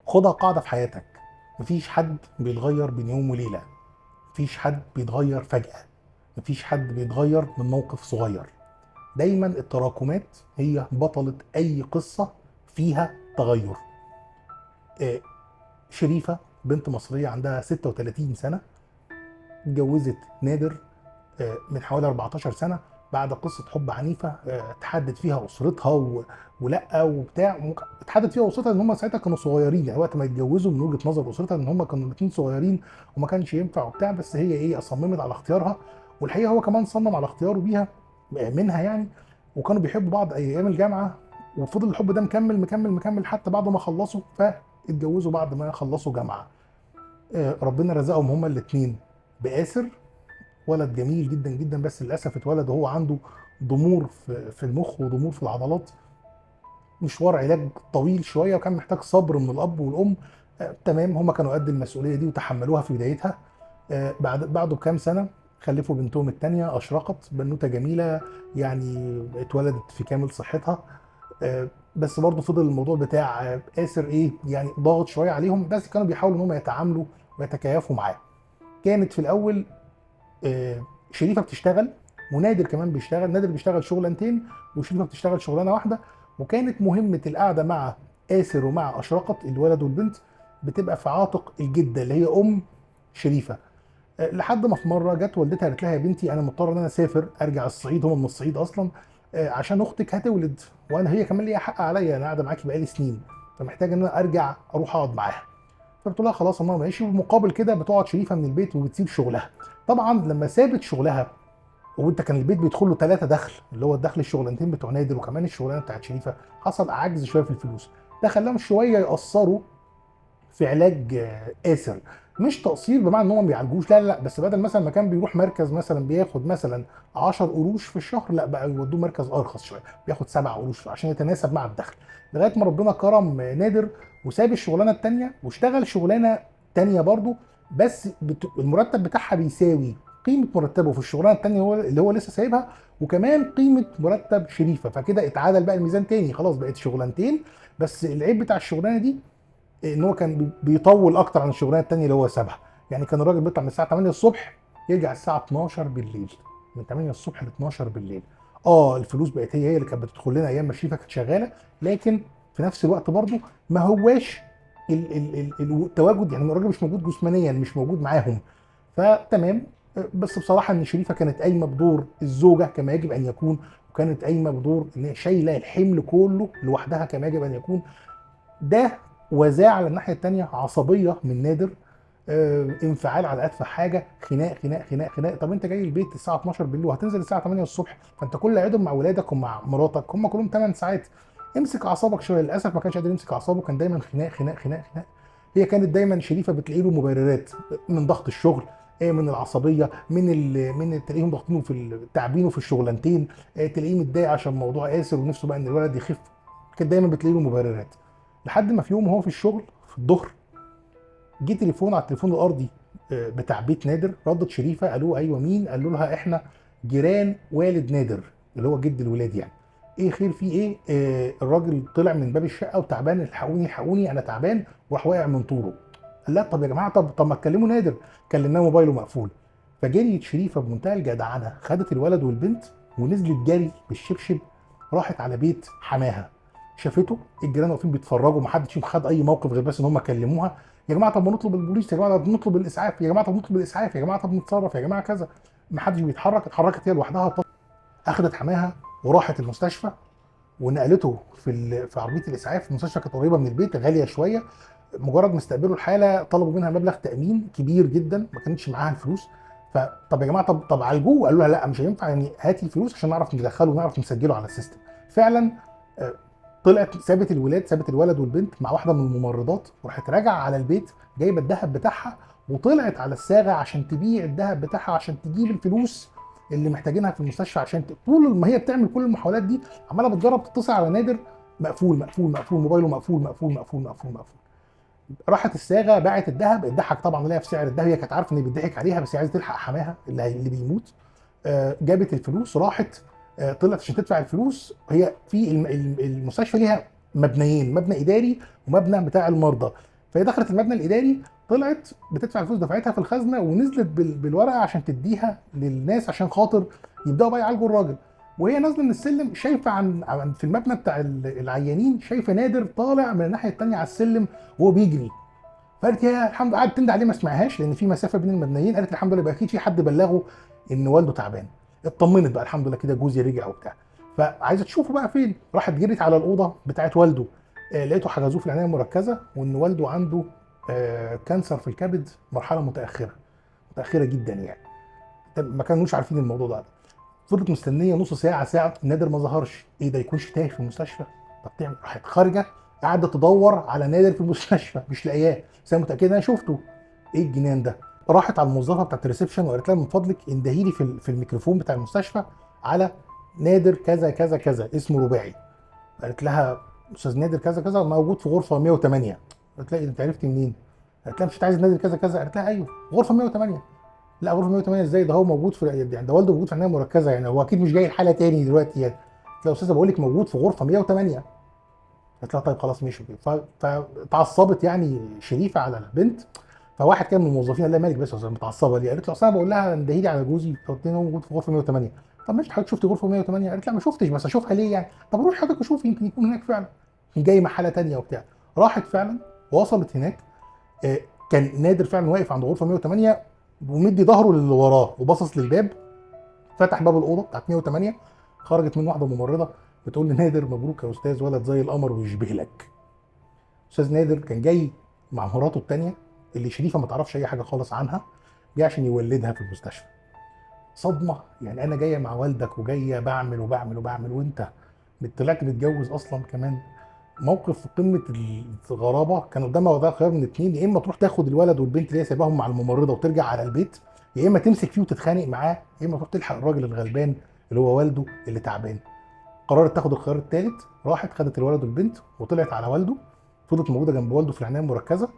خدها قاعدة في حياتك، مفيش حد بيتغير بين يوم وليلة، مفيش حد بيتغير فجأة، مفيش حد بيتغير من موقف صغير. دايما التراكمات هي بطلة أي قصة فيها تغير. شريفة بنت مصرية عندها 36 سنة، اتجوزت نادر من حوالي 14 سنة بعد قصة حب عنيفة، اتحدد فيها أسرتها ولأ وبتاع، اتحدد فيها أسرتها إن هم ساعتها كانوا صغيرين، يعني وقت ما يتجوزوا من وجهة نظر أسرتها إن هم كانوا الاتنين صغيرين وما كانش ينفع وبتاع، بس هي إيه صممت على اختيارها، والحقيقة هو كمان صمم على اختياره بيها منها يعني، وكانوا بيحبوا بعض أيام الجامعة، وفضل الحب ده مكمل مكمل مكمل حتى بعد ما خلصوا، فاتجوزوا بعد ما خلصوا جامعة. ربنا رزقهم هما الاتنين بآسر، ولد جميل جدا جدا، بس للاسف اتولد وهو عنده ضمور في المخ وضمور في العضلات، مشوار علاج طويل شوية وكان محتاج صبر من الاب والام. تمام، هما كانوا قد المسؤولية دي وتحملوها في بدايتها. بعده بكام سنة خلفوا بنتهم الثانية اشرقت، بنوته جميلة يعني اتولدت في كامل صحتها. بس برضه فضل الموضوع بتاع آسر ايه يعني ضاغط شوية عليهم، بس كانوا بيحاولوا ان هم يتعاملوا ويتكيفوا معاه. كانت في الاول شريفه بتشتغل ونادر كمان بيشتغل، نادر بيشتغل شغلانتين وشريفه بتشتغل شغلانة واحدة، وكانت مهمة القعدة مع آسر ومع اشرقت الولد والبنت بتبقى في عاتق الجدة اللي هي ام شريفه. لحد ما في مرة جت والدتها قالت لها يا بنتي انا مضطرة ان انا اسافر ارجع الصعيد، هم من الصعيد اصلا، عشان اختك هتولد وانا هي كمان ليها حق عليا، انا قاعدة معاكي بقالي سنين، فمحتاجه ان انا ارجع اروح اقعد معاها. فبتقول لها خلاص يا ماما ماشي، ومقابل كده بتقعد شريفه من البيت وبتسيب شغلها. طبعا لما سابت شغلها وانت كان البيت بيدخل له 3 دخل، اللي هو الدخل الشغلانتين بتوع نادر وكمان الشغلانة بتاعت شريفه، حصل عجز شوية في الفلوس، ده خلاهم شوية يقصروا في علاج آسر. مش تقصير بمعنى ان هم ما بيعالجوش، لا لا، بس بدل مثلا ما كان بيروح مركز مثلا بياخد مثلا 10 قروش في الشهر، لا بقى يودوه مركز ارخص شوية بياخد 7 قروش عشان يتناسب مع الدخل. لغاية ما ربنا كرم نادر وساب الشغلانة الثانية واشتغل شغلانة ثانية برضه، بس المرتب بتاعها بيساوي قيمة مرتبه في الشغلانة الثانية اللي هو لسه سايبها، وكمان قيمة مرتب شريفه، فكده اتعادل بقى الميزان تاني، خلاص بقت شغلانتين. بس العيب بتاع الشغلانة دي ان هو كان بيطول اكتر عن الشغلانة الثانية اللي هو سابها، يعني كان الراجل بيطلع من الساعة 8 الصبح يرجع الساعة 12 بالليل، من 8 الصبح ل 12 بالليل. الفلوس بقت هي اللي كانت بتدخل لنا ايام ما شريفه كانت شغالة، لكن في نفس الوقت برضه ما هواش التواجد، يعني الراجل مش موجود جسمانيا، مش موجود معاهم. فتمام، بس بصراحة ان شريفه كانت قايمة بدور الزوجة كما يجب ان يكون، وكانت قايمة بدور ان هي شايله الحمل كله لوحدها كما يجب ان يكون. ده وزاع على الناحية الثانية عصبية من نادر، انفعال على اتفه حاجة، خناق خناق خناق خناق. طب انت جاي البيت الساعة 12 بالليل وهتنزل الساعة 8 الصبح، فانت كل قعدهم مع ولادك ومع مراتك هم كلهم 8 ساعات، امسك اعصابك شوية. للاسف ما كانش قادر يمسك اعصابه، كان دايما خناق خناق خناق خناق. هي كانت دايما شريفه بتلاقي له مبررات من ضغط الشغل، من العصبية، من تلاقيهم ضاغطينه في تعبينه في الشغلانتين، تلاقيه متضايق عشان موضوع آسر ونفسه بقى ان الولد يخف، كانت دايما بتلاقي له مبررات. لحد ما في يوم وهو في الشغل في الظهر جه تليفون على التليفون الارضي بتاع بيت نادر، ردت شريفه قالوا ايوه مين؟ قالوا لها احنا جيران والد نادر اللي هو جد الولاد يعني. ايه خير في ايه؟ الراجل طلع من باب الشقة وتعبان، الحقوني الحقوني انا تعبان، وراح واقع من طوله. قال لا طب يا جماعة، طب ما تكلموا نادر، كلمناه موبايله مقفول. فجريت شريفه بمنتهى الجدعنه، خدت الولد والبنت ونزلت جري بالشبشب، راحت على بيت حماها، شافته الجيران واقفين بيتفرجوا، ما حدش فيهم خد اي موقف غير بس ان هم كلموها، يا جماعة طب ما نطلب البوليس، يا جماعة طب نطلب الاسعاف، يا جماعة طب نطلب الاسعاف، يا جماعة طب نتصرف، يا جماعة كذا، ما حدش بيتحرك. اتحركت هي لوحدها، اخذت حماها وراحت المستشفى ونقلته في عربية الاسعاف. المستشفى كانت قريبه من البيت، غالية شوية، مجرد ما استقبلوا الحالة طلبوا منها مبلغ تامين كبير جدا، ما كانتش معاها الفلوس. فطب يا جماعة طب عالجوه، قالوا لها لا مش هينفع، يعني هاتي الفلوس عشان نعرف ندخله ونعرف نسجله على ال system. فعلا طلعت سابت الولاد، سابت الولد والبنت مع واحدة من الممرضات، وراحت راجعه على البيت جايبه الذهب بتاعها، وطلعت على الصاغه عشان تبيع الذهب بتاعها عشان تجيب الفلوس اللي محتاجينها في المستشفى. عشان طول ما هي بتعمل كل المحاولات دي عماله بتجرب تتصل على نادر، مقفول مقفول مقفول، موبايله مقفول مقفول مقفول مقفول مقفول. راحت الصاغه باعت الذهب، اتضحك طبعا عليها في سعر الذهب، هي كانت عارفه ان بيضحك عليها بس هي عايزه تلحق حماها اللي بيموت. جابت الفلوس، راحت طلعت عشان تدفع الفلوس. هي في المستشفى ليها مبنيين، مبنى اداري ومبنى بتاع المرضى. فهي دخلت المبنى الاداري، طلعت بتدفع الفلوس، دفعتها في الخزنة ونزلت بالورقة عشان تديها للناس عشان خاطر يبداوا بقى يعالجوا الراجل. وهي نازله من السلم شايفه عن في المبنى بتاع العيانين، شايفه نادر طالع من الناحية الثانية على السلم وهو بيجري. فقالت يا الحمد لله، قعدت تنده عليه ما سمعهاش لان في مسافة بين المبنيين. قالت الحمد لله يبقى اكيد في حد بلغه ان والده تعبان. اطمنت بقى الحمد لله كده جوزي رجع وبتاع. فعايزه تشوفه بقى فين، راحت جريت على الاوضة بتاعت والده، لقيته حجزوه في العناية المركزة، وان والده عنده cancer في الكبد مرحلة متاخرة، متاخرة جدا يعني. ما كانوش عارفين الموضوع ده. فضلت مستنيه نص ساعة ساعة، نادر ما ظهرش. ايه ده، يكونش تايه في المستشفى؟ طب تعمل، راحت خارجه قاعدة تدور على نادر في المستشفى مش لاقياه، بس انا متاكدة ان انا شفته. ايه الجنان ده؟ راحت على الموظفة بتاعت ال reception وقالت لها من فضلك اندهي لي في الميكروفون بتاع المستشفى على نادر كذا كذا كذا، اسمه رباعي. قالت لها استاذ نادر كذا كذا موجود في غرفة 108. قالت لها انت عرفتي منين؟ قالت لها مش انت عايز نادر كذا كذا؟ قالت لها ايوه غرفة 108. لا غرفة 108 ازاي؟ ده هو موجود في، يعني ده والده موجود في عناية مركزه، يعني هو اكيد مش جاي الحالة تاني دلوقتي يعني. قالت لها يا استاذه بقول لك موجود في غرفة 108. قالت لها طيب خلاص ماشي. فتعصبت يعني شريفه على البنت. فواحد كان من الموظفين قال لها مالك بس يا استاذه متعصبه ليه؟ قالت له اصل انا بقول لها اندهي لي على جوزي، قلت له هو موجود في غرفة 108. طب ماشي حضرتك شفتي غرفة 108؟ قالت لا ما شفتش، بس اشوفها ليه يعني؟ طب روح حضرتك وشوفي يمكن يكون هناك فعلا، جاي مع حاله ثانية وبتاع. راحت فعلا وصلت هناك، كان نادر فعلا واقف عند غرفة 108 ومدي ظهره للي وراه وباصص للباب. فتح باب الاوضة بتاعت 108، خرجت من واحدة ممرضة بتقول لنادر مبروك يا استاذ، ولد زي القمر ويشبه لك. استاذ نادر كان جاي مع مراته الثانية اللي شريفه ما تعرفش اي حاجة خالص عنها، جاي عشان يولدها في المستشفى. صدمة يعني، انا جاية مع والدك وجاية بعمل وبعمل وبعمل، وانت طلعت متجوز اصلا كمان. موقف في قمة الغرابة. كان قدامها وضع خيار من اتنين، يا اما تروح تاخد الولد والبنت اللي هي سايباهم مع الممرضة وترجع على البيت، يا اما تمسك فيه وتتخانق معاه، يا اما تروح تلحق الراجل الغلبان اللي هو والده اللي تعبان. قررت تاخد الخيار الثالث، راحت خدت الولد والبنت وطلعت على والده، فضلت موجودة جنب والده في العناية المركزة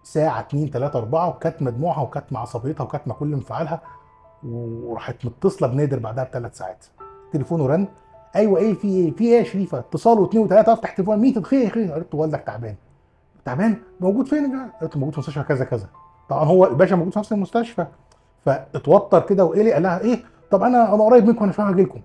ساعة 2 3 4، وكاتمه دموعها وكاتمه عصبيتها وكاتمه كل انفعالها. وراحت متصلة بنادر بعدها ب3 ساعات، تليفونه رن. ايوه ايه في ايه؟ في ايه يا شريفه؟ اتصال واثنين وثلاثة، افتح تليفون ميت خير خير. قالت له والدك تعبان. تعبان؟ موجود فين؟ قالت له موجود في مستشفى كذا كذا. طبعا هو الباشا موجود في نفس المستشفى، فاتوتر كده وقلق. قال لها ايه؟ طب انا قريب منكم، انا مش هاجي لكم.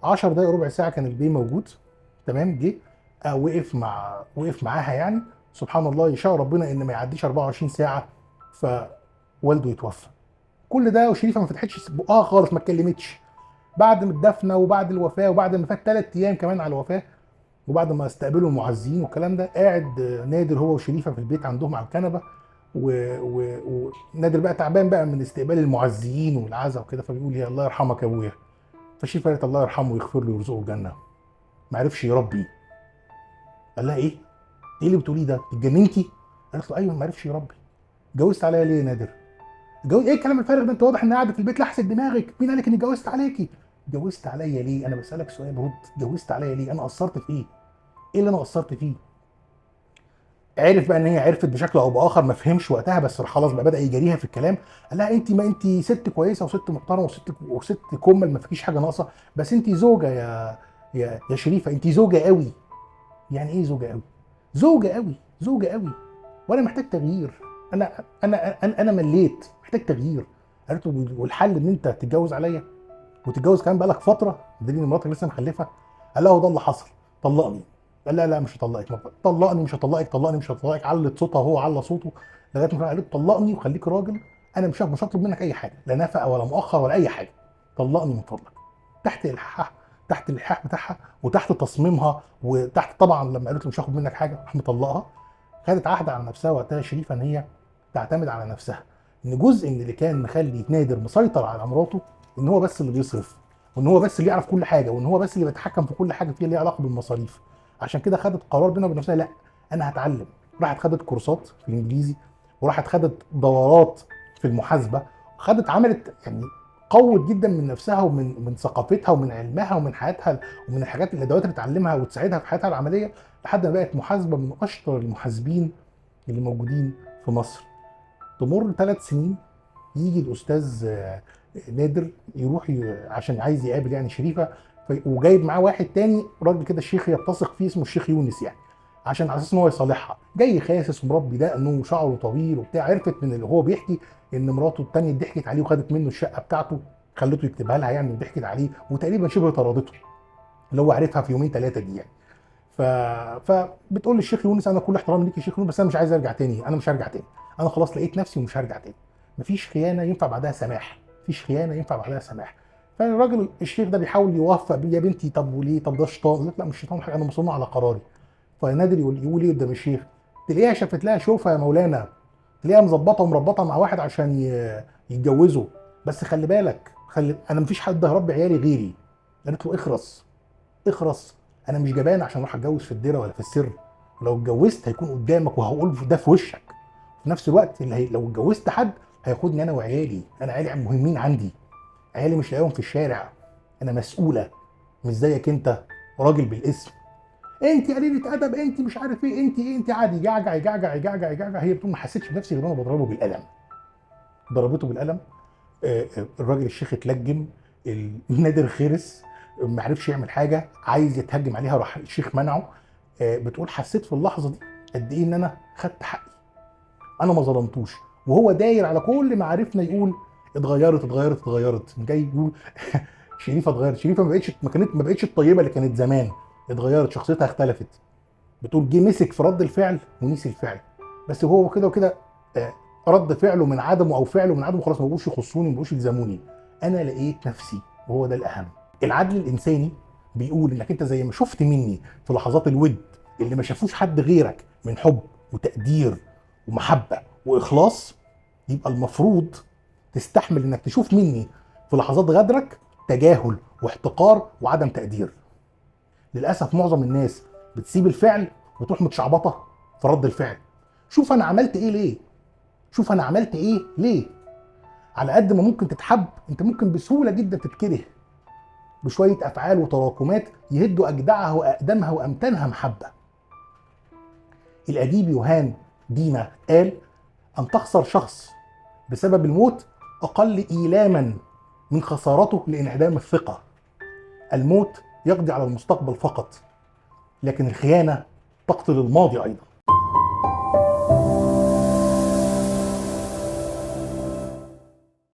10 دقايق ربع ساعة كان البيه موجود. تمام، جه وقف معاها يعني. سبحان الله، يشاء ربنا ان ما يعديش 24 ساعة فوالده يتوفى. كل ده وشريفه ما فتحتش بقها خالص، ما اتكلمتش. بعد ما الدفنه وبعد الوفاة وبعد ما فات 3 ايام كمان على الوفاة وبعد ما استقبلوا المعزيين والكلام ده، قاعد نادر هو وشريفه في البيت عندهم على الكنبة، ونادر بقى تعبان بقى من استقبال المعزيين والعزاء وكده، فبيقول يا الله يرحمك يا ابويا. فشريفه قالت الله يرحمه ويغفر له ويرزقه الجنة. ما عرفش يربي. قال لها ايه؟ ايه اللي بتقوليه ده؟ اتجننتي؟ قالت له ايوه ما عرفش يربي. اتجوزت عليا ليه يا نادر؟ ايه الكلام الفارغ ده؟ انت واضح ان قاعدة في البيت لحست دماغك، مين قالك اني اتجوزت عليكي؟ اتجوزت عليا ليه؟ انا بسالك سؤال رد، اتجوزت عليا ليه؟ انا قصرت في ايه؟ ايه اللي انا قصرت فيه؟ عرف بقى ان هي عرفت بشكل او باخر، ما فهمش وقتها، بس خلاص بقى بدا يجاريها في الكلام. قال لها انت ما انت ست كويسة وست محترمه وست كمل، ما فيكيش حاجة ناقصه، بس انت زوجه يا يا يا شريفه، انت زوجه قوي. يعني ايه زوجه قوي؟ زوجه قوي، زوجه قوي، وانا محتاج تغيير، انا انا انا, أنا مليت، محتاج تغيير. قالت له والحل ان انت تتجوز عليا، وتتجوز كمان بقالك فترة، بدليل ان مراتك لسه مخلفه. قال لها هو ده اللي حصل، طلقني. قال لا لا مش هطلقك، طلقني مش هطلقك، طلقني مش هطلقك. علت صوتها وهو على صوته لغاية ما قالت طلقني وخليك راجل، انا مش هطلب منك اي حاجة، لا نفقه ولا مؤخر ولا اي حاجة، طلقني من فضلك. تحت الحاح، تحت الالحاح بتاعها وتحت تصميمها وتحت طبعا لما قالت له مش هاخد منك حاجة راح مطلقها. خدت عهد على نفسها وقتها شريفه ان هي تعتمد على نفسها، ان جزء من اللي كان مخلي نادر مسيطر على مراته ان هو بس اللي بيصرف، وان هو بس اللي يعرف كل حاجة، وان هو بس اللي بيتحكم في كل حاجة فيها ليها علاقة بالمصاريف. عشان كده خدت قرار بينها وبين نفسها، لا انا هتعلم. راحت خدت كورسات في الانجليزي، وراحت خدت دورات في المحاسبة، خدت عملت يعني قوت جدا من نفسها ومن من ثقافتها ومن علمها ومن حياتها ومن الحاجات الادوات اللي بتعلمها وتساعدها في حياتها العملية، لحد ما بقت محاسبه من اشطر المحاسبين اللي موجودين في مصر. تمر 3 سنين، يجي الاستاذ نادر يروح عشان عايز يقابل يعني شريفه، وجايب معاه واحد تاني راجل كده الشيخ يتثق فيه اسمه الشيخ يونس يعني، عشان على اساس ان هو يصالحها. جاي خاسس ومربي دقنه وشعره طويل وبتاع. عرفت من اللي هو بيحكي ان مراته الثانية ضحكت عليه وخدت منه الشقة بتاعته، خلته يكتبها لها يعني، وضحكت عليه وتقريبا شبه طردته اللي هو عرفها في يومين ثلاثة دي يعني. فبتقول للشيخ يونس انا كل احترام ليك يا شيخ يونس، بس انا مش عايز ارجع تاني، انا مش هرجع تاني، انا خلاص لقيت نفسي ومش هرجع تاني. مفيش خيانة ينفع بعدها سماح، مفيش خيانة ينفع بعدها سماح. فالراجل الشيخ ده بيحاول يوفق بيه، يا بنتي طب وليه، طب ده شيطان. لا مش شيطان حاجة، انا مصمم على قراري. فنادر يقول ايه قدام الشيخ؟ تلاقيها شافت لها شوفها يا مولانا، تلاقيها مظبطه ومربطه مع واحد عشان يتجوزه، بس خلي بالك، انا مفيش حد هيربي عيالي غيري. قالت له اخرس اخرس، انا مش جبان عشان اروح اتجوز في الديرة ولا في السر، لو اتجوزت هيكون قدامك وهقول ده في وشك. في نفس الوقت اللي لو اتجوزت حد هياخدني انا وعيالي، انا عيالي مهمين عندي، عيالي مش لاقيهم في الشارع، انا مسؤولة مش زيك انت راجل بالاسم، انت قليله ادب، انت مش عارف ايه، انت ايه، انت عادي. يجعجع يجعجع يجعجع يجعجع. هي بتقول ما حسيتش بنفسي غير وانا بضربه بالقلم. ضربته بالقلم، الراجل الشيخ اتلجم، نادر خرس ما عرفش يعمل حاجة، عايز يتهجم عليها راح الشيخ منعه. بتقول حسيت في اللحظة دي قد ايه ان انا خدت حقي، انا ما ظلمتوش. وهو داير على كل معارفنا يقول اتغيرت اتغيرت اتغيرت، جاي يقول شريفه اتغيرت، شريفه ما بقتش الطيبة اللي كانت زمان، اتغيرت، شخصيتها اختلفت. بتقول جه مسك في رد الفعل ونسي الفعل، بس هو كده وكده رد فعله من عدمه او فعله من عدمه خلاص ما بقوش يخصوني، ما بقوش يلزموني، انا لقيت نفسي، وهو ده الاهم. العدل الانساني بيقول انك انت زي ما شفت مني في لحظات الود اللي ما شافوش حد غيرك من حب وتقدير ومحبه واخلاص، يبقى المفروض تستحمل انك تشوف مني في لحظات غدرك تجاهل واحتقار وعدم تقدير. للاسف معظم الناس بتسيب الفعل وتروح متشعبطه في رد الفعل. شوف انا عملت ايه ليه، شوف انا عملت ايه ليه. على قد ما ممكن تتحب انت ممكن بسهولة جدا تتكره بشوية افعال وتراكمات يهدوا اجدعها واقدمها وامتنها محبة. الاديب يوهان ديما قال ان تخسر شخص بسبب الموت اقل ايلاما من خسارته لانعدام الثقة. الموت يقضي على المستقبل فقط، لكن الخيانة تقتل الماضي ايضا.